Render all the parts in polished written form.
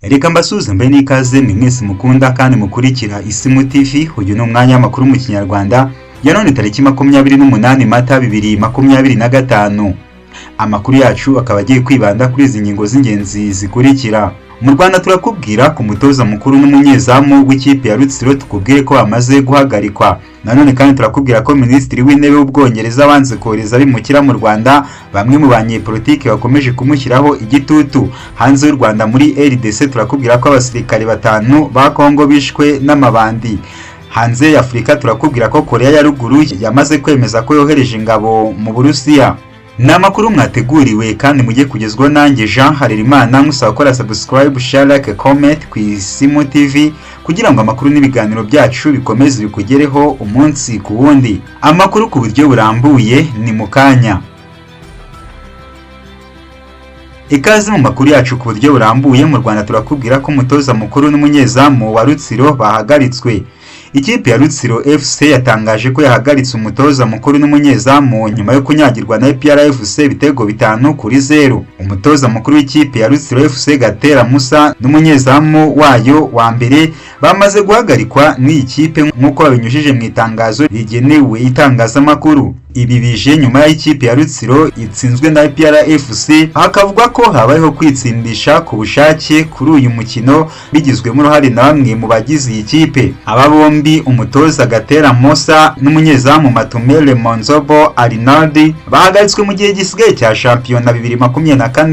Reka mbasuhuze mbe n'ikaze mwe mwese mukunda kandi mukurikira Isimu TV. Uyu ni umwanya w'amakuru mu Kinyarwanda ya none tariki 28 Mata 2025. Amakuru yacu akaba agiye kwibanda kuri izi ngingo z'ingenzi zikurikira. Mu Rwanda turakubwira ku mutoza mukuru n'umunyezamu w'ikipe ya Rutsiro, tukubwire ko bamaze guhagarikwa. Nanone kandi turakubwira ko Minisitiri w'Intebe w'Ubwongereza wanze kohereza abimukira mu Rwanda, bamwe mu banyepolitike bakomeje kumushyiraho igitutu. Hanze y'u Rwanda muri RDC turakubwira ko abasirikare 5 ba Kongo bishwe n'amabandi. Hanze ya Afurika turakubwira ko Korea ya Ruguru yamaze kwemeza ko yohereje ingabo mu Burusiya. Ni amakuru mwateguriwe kandi mujye kugezwaho nanjye Jean Harerimana, musaba gukora subscribe, share, like, comment ku Isimu TV kugira ngo amakuru n'ibiganiro byacu bikomeze bikugereho umunsi ku wundi. Amakuru ku buryo burambuye ni mu kanya. Ikaze mu makuru yacu ku buryo burambuye. Mu Rwanda turakubwira ko umutoza mukuru n'umunyezamu wa Rutsiro bahagaritswe. Ikipe ya Rutsiro FC yatangaje ko yahagaritse umutoza mukuru n'umunyezamu nyuma yo kunyagirwa na APR FC ibitego 5-0. Umutoza mukuru w'ikipe ya Rutsiro FC Gatera Musa n'umunyezamu wayo wa mbere bamaze guhagarikwa n'iyi kipe nk'uko babinyujije mu itangazo rigenewe itangazamakuru. Ibi bije nyuma y'ikipe ya Rutsiro itsinzwe na APR FC, hakavugwa ko habayeho kwitsindisha ku bushake kuri uyu mukino bigizwemo uruhare na bamwe mu bagize iyi kipe. Aba bombi, umutoza Gatera Musa n'umunyezamu Matumele Monzobo Arnaldi, bahagaritswe mu gihe gisigaye cya shampiyona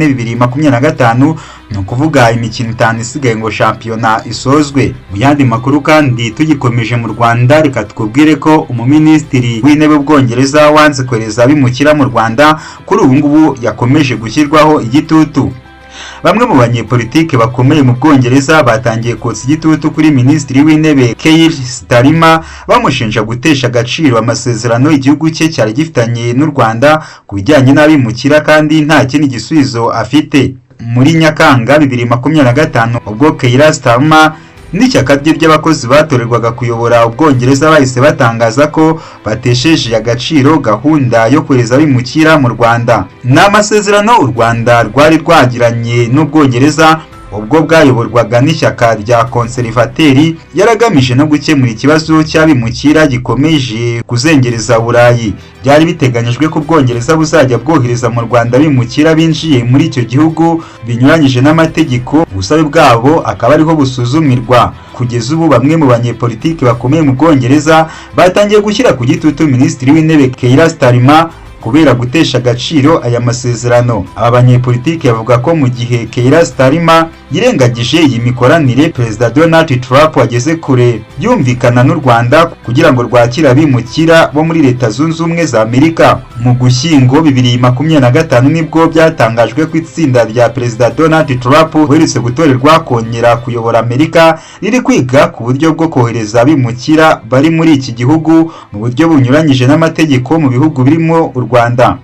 2024-2025, ni ukuvuga imikino 5 isigaye ngo shampiyona isozwe. Mu yandi makuru kandi tugikomeje mu Rwanda, reka tukubwire ko umuminisitiri w'intebe w'Ubwongereza wanze kohereza abimukira mu Rwanda kuri ubu ngubu yakomeje gushyirwaho igitutu. Bamwe mu banyepolitike bakomeye mu Bwongereza batangiye kotsa igitutu kuri Minisitiri w'Intebe Keir Starmer, bamushinja gutesha agaciro amasezerano igihugu cye cyari gifitanye n'u Rwanda ku bijyanye n'abimukira kandi nta kindi gisubizo afite. Muri Nyakanga 2025, ubwo Keir Starmer n'ishyaka rye ry'abakozi batorerwaga kuyobora Ubwongereza bahise batangaza ko batesheje agaciro gahunda yo kohereza abimukira mu Rwanda. Ni amasezerano u Rwanda rwari rwagiranye n'Ubwongereza ubwo bwayoborwaga n'ishyaka rya Konservateri, yaragamije no gukemura ikibazo cy'abimukira gikomeje kuzengereza Burayi. Byari biteganyijwe ko Ubwongereza buzajya bwohereza mu Rwanda abimukira binjiye muri icyo gihugu binyuranyije n'amategeko, ubusabe bwabo akaba ariho busuzumirwa. Kugeza ubu bamwe mu banyepolitiki bakomeye mu Bwongereza batangiye gushyira ku gitutu Minisitiri w'Intebe Keir Starmer kubera gutesha agaciro aya masezerano. Aba banyepolitike bavuga ko mu gihe Keir Starmer yirengagije iyi mikoranire, Perezida Donald Trump ageze kure yumvikana n'u Rwanda kugira ngo rwakire abimukira bo muri Leta Zunze Ubumwe za Amerika. Mu Gushyingo 2025 nibwo byatangajwe ko itsinda rya Perezida Donald Trump uherutse gutorerwa kongera kuyobora Amerika riri kwiga ku buryo bwo kohereza abimukira bari muri iki gihugu mu buryo bunyuranyije n'amategeko mu bihugu birimo u Rwanda.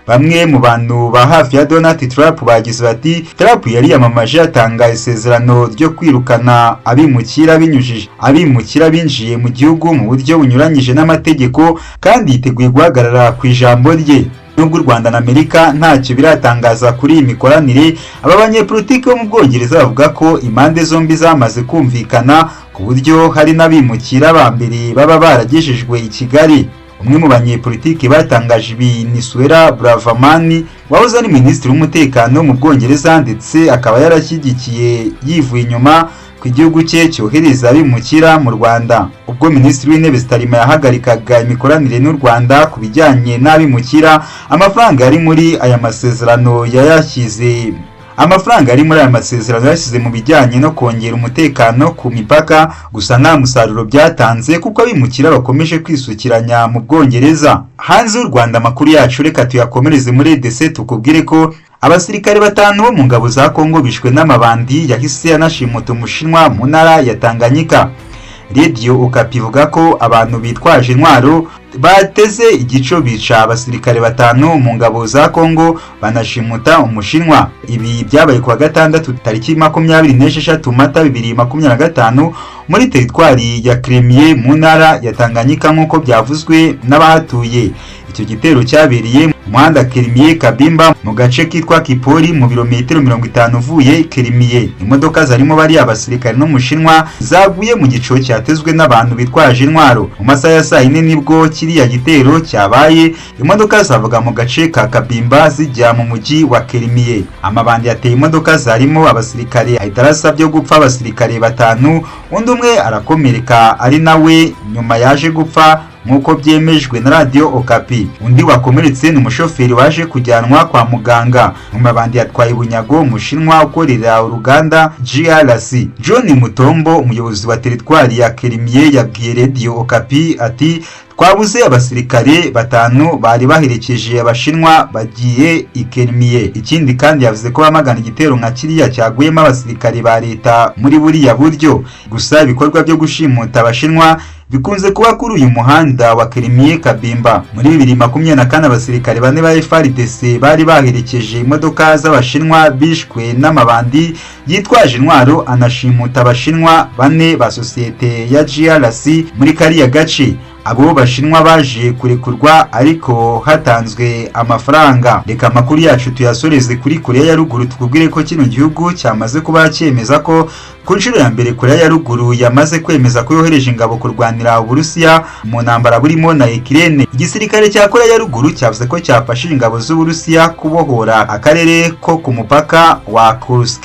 Bamwe mu bantu ba hafi ya Donald Trump bagize bati: "Trump yari yamamaje atanga isezerano ryo kwirukana abimukira binyujije abimukira binjiye mu gihugu mu buryo bunyuranyije n'amategeko, kandi yiteguye guhagarara ku ijambo rye." Nubwo u Rwanda na Amerika ntacyo biratangaza kuri iyi mikoranire, aba banyepolitike bo mu Bwongereza bavuga ko impande zombi zamaze kumvikana ku buryo hari n'abimukira ba mbere baba baragejejwe i Kigali. Umwe mu banyepolitike batangaje ibi ni Suella Braverman, wahoze ari Minisitiri w'Umutekano mu Bwongereza, ndetse akaba yarashyigikiye yivuye inyuma ku igihugu cye cyohereza abimukira mu Rwanda. Ubwo Minisitiri w'Intebe Starmer yahagarikaga imikoranire n'u Rwanda ku bijyanye n'abimukira, amafaranga yari muri aya masezerano yayashyize amafaranga ari muri aya masezerano yashyize mu bijyanye no kongera umutekano ku mipaka, gusa nta musaruro byatanze kuko abimukira bakomeje kwisukiranya mu Bwongereza. Hanze y'u Rwanda amakuru yacu reka tuyakomereze muri RDC, tukubwire ko abasirikare 5 bo mu ngabo za Kongo bishwe n'amabandi yahise anashimuta Umushinwa mu ntara ya Tanganyika. Radio Okapi ivuga ko abantu bitwaje intwaro bateze igico bica abasirikare 5 mu ngabo za Kongo banashimuta Umushinwa. Ibi byabaye kuwa gatandatu tariki 26 Mata 2025 muri teritwari ya Kremie mu ntara ya Tanganyika, nk'uko byavuzwe n'abahatuye. Icyo gitero cyabereye mu muhanda Kerimiye Kabimba mu gace kitwa Kipori, mu birometero 50 uvuye Kerimiye. Imodoka zarimo bariya basirikare n'Umushinwa zaguye mu gico cyatezwe n'abantu bitwaje intwaro. Mu masaha ya saa 4 nibwo kiriya gitero cyabaye. Imodoka zavaga mu gace ka Kabimba zijya mu mujyi wa Kerimiye. Amabandi yateye imodoka zarimo abasirikare ahita arasa byo gupfa abasirikare 5, undi umwe arakomereka ari nawe nyuma yaje gupfa, nk'uko byemejwe na Radio Okapi. Undi wakomeretse ni umushoferi waje kujyanwa kwa muganga. Mu mabandi yatwaye bunyago Umushinwa ukorera uruganda GRC. John Mutombo, umuyobozi wa teritwari ya Kerimiye, yabwiye Radio Okapi ati: "Twabuze abasirikare 5 bari baherekeje Abashinwa bagiye i Kerimiye." Ikindi kandi yavuze ko bamagana igitero nka kiriya cyaguyemo abasirikare ba leta muri buriya buryo. Gusa ibikorwa byo gushimuta Abashinwa bikunze kuba kuri uyu muhanda wa Kerimiye Kabimba. Muri 2024 abasirikare 4 ba FARDC bari baherekeje imodoka z'Abashinwa bishwe n'amabandi yitwaje intwaro anashimuta Abashinwa 4 ba sosiyete ya GRC muri kariya gace. Abo Bashinwa baje kurekurwa ariko hatanzwe amafaranga. Reka amakuru yacu tuyasoreze kuri Korea ya Ruguru, tukubwire ko kino gihugu cyamaze kuba cyemeza ko ku nshuro ya mbere Korea ya Ruguru yamaze kwemeza ko yohereje ingabo kurwanira Uburusiya mu ntambara burimo na Ukraine. Igisirikare cya Korea ya Ruguru cyavuze ko cyafashije ingabo z'Uburusiya kubohora akarere ko ku mupaka wa Kursk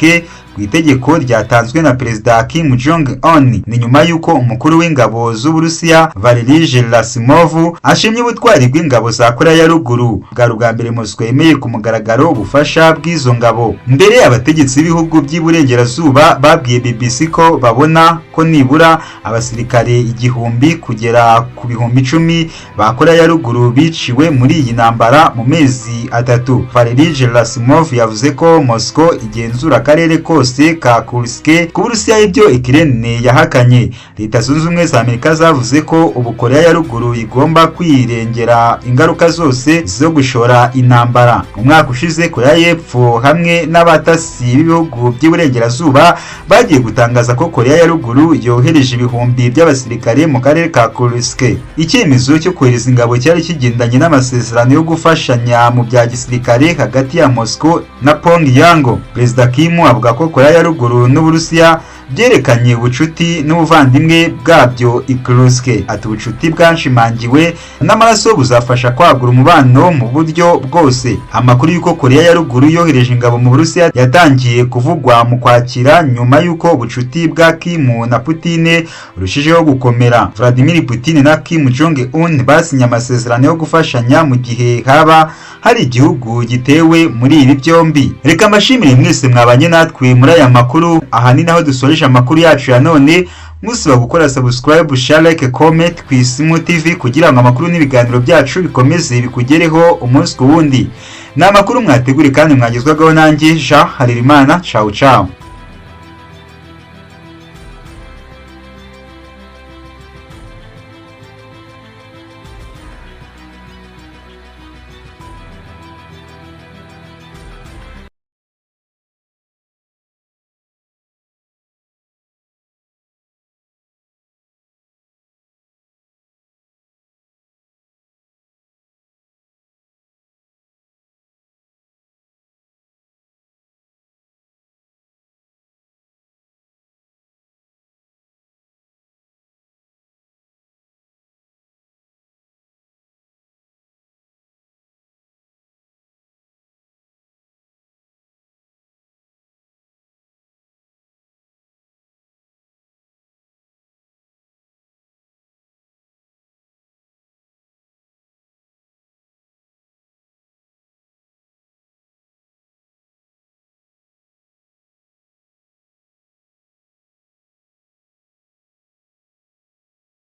ku itegeko ryatanzwe na Perezida Kim Jong Un. Ni nyuma y'uko umukuru w'ingabo z'Uburusiya Valery Gerasimov ashimye ubutwari bw'ingabo za Korea ya Ruguru. Bwari ubwa mbere Moscow yemeye ku mugaragaro ubufasha bw'izo ngabo. Mbere abategetsi b'ibihugu by'iburengerazuba babwiye BBC ko babona ko nibura abasirikare 1000 kugera ku 10,000 ba Korea ya Ruguru biciwe muri iyi ntambara mu mezi 3. Valery Gerasimov yavuze ko Moscow igenzura akarere kose ka Kursk ku Burusiya, ibyo Ukraine yahakanye. Leta Zunze Ubumwe za Amerika zavuze ko ubu Korea ya Ruguru igomba kwirengera ingaruka zose zo gushora intambara. Umwaka ushize Korea y'Epfo hamwe n'abatasi b'ibihugu by'iburengerazuba bagiye gutangaza ko Korea ya Ruguru yohereje ibihumbi by'abasirikare mu karere ka Kursk. Icyemezo cyo kohereza ingabo cyari kigendanye n'amasezerano yo gufashanya mu bya gisirikare hagati ya Moscow na Pyongyang. Perezida Kim avuga ko Korea ya Ruguru n'Uburusiya byerekanye ubucuti n'ubuvandimwe bwabyo i Kursk. Ati: "Ubucuti bwanshimangiwe n'amaraso buzafasha kwagura umubano mu buryo bwose." Amakuru y'uko Korea ya Ruguru yohereje ingabo mu Burusiya yatangiye kuvugwa mu Kwakira, nyuma y'uko ubucuti bwa Kim na Putin burushijeho gukomera. Vladimir Putin na Kim Jong Un basinye amasezerano yo gufashanya mu gihe haba hari igihugu gitewe muri ibi byombi. Reka mbashimire mwese mwabanye natwe muri aya makuru. Aha ni naho dusoreje amakuru yacu ya none. Musaba gukora subscribe, share, like, comment ku Isimu TV kugira ngo amakuru n'ibiganiro byacu bikomeze bikugereho umunsi ku wundi. Ni amakuru mwategure kandi mwagezwagaho nanjye Jean Harerimana. Ciao ciao.